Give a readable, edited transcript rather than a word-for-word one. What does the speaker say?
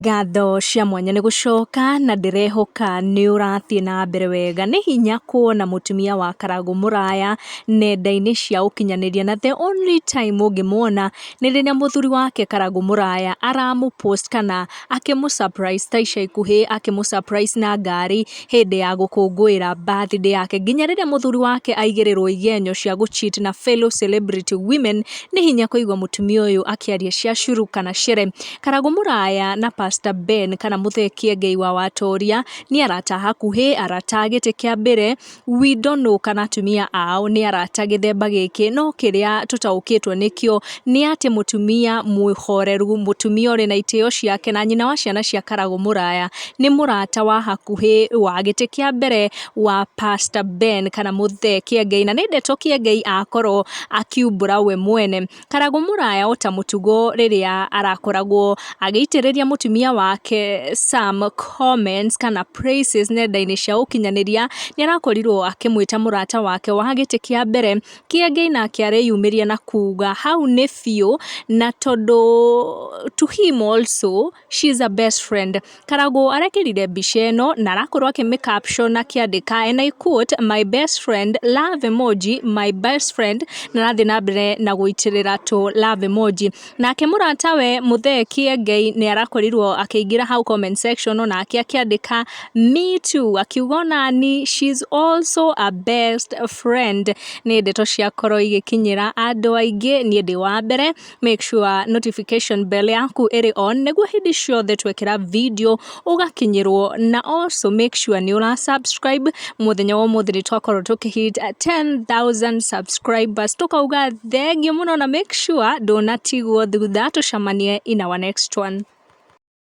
Ngatho cia mwanya nĩ gũcoka na ndĩrehoka nĩ ũrathiĩ na mbere wega. Nĩ hinya kuona mũtumia wa Karagũ Mũraya nenda-inĩ cia ũkinyanĩria, na the only time ũngĩmuona nĩ rĩrĩa mũthuri wake Karagũ Mũraya aramũ post kana akĩmũ surprise ta ica ikuhĩ akĩmũ surprise na ngari hĩndĩ ya gũkũngũĩra birthday yake. Nginya rĩrĩa mũthuri wake aigĩrĩrwo igenyo cia gũ cheat na fellow celebrity women, nĩ hinya kũigua mũtumia ũyũ akĩaria cia curu kana cere. Karagũ Mũraya na Pastor Ben kana Mũthee Kĩengei wa Watoria nĩ arata hakuhĩ, arata a gĩtĩ kĩa mbere. We don't know kana atumia ao nĩ arata gĩthemba gĩkĩ, no kĩrĩa tũtaũkĩtwo nĩkĩo nĩ atĩ mũtumia mũhoreru, mũtumia ũrĩ na itĩo ciake na nyina wa ciana cia Karagũ Mũraya nĩ mũrata wa hakuhĩ wa gĩtĩ kĩa mbere wa Pastor Ben kana Mũthee Kĩengei, na nĩ ndeto Kĩengei akorwo akiumbũra we mwene. Karagũ Mũraya ota mũtugo rĩrĩa arakoragwo agĩitĩrĩria mũtumia wake some comments kana praises nenda-inĩ cia ũkinyanĩria, nĩ arakorirwo akĩmwĩta mũrata wake wa gĩtĩ kĩa mbere. Kĩengei nake areyumĩria na kuga hau nĩ biũ, na tondũ to him also she is a best friend. Karagũ arekĩrire mbica ĩno na arakorwo akĩmĩ caption akĩandĩka, and I quote, "My best friend, love emoji, my best friend," na arathiĩ na mbere na gũitĩrĩra tũ love emoji. Nake mũratawe Mũthee Kĩengei nĩ arakorirwo akĩingĩra hau comment section onake akĩandĩka "Me too", akiuga onani she's also a best friend. Nĩ ndeto ciakorwo igĩkinyĩra andũ aingĩ, niĩ ndĩ wa mbere. Make sure notification bell yaku ĩrĩ on nĩguo hĩndĩ ciothe twekĩra video ũgakinyĩrwo, na also make sure nĩ ũra subscribe. Mũthenya wa ũmũthĩ nĩ twakorwo tũkĩhit 10,000 subscribers, tũkauga thengiũ mũno, na make sure ndũnatigwo thutha. Tũcemanie in our next one.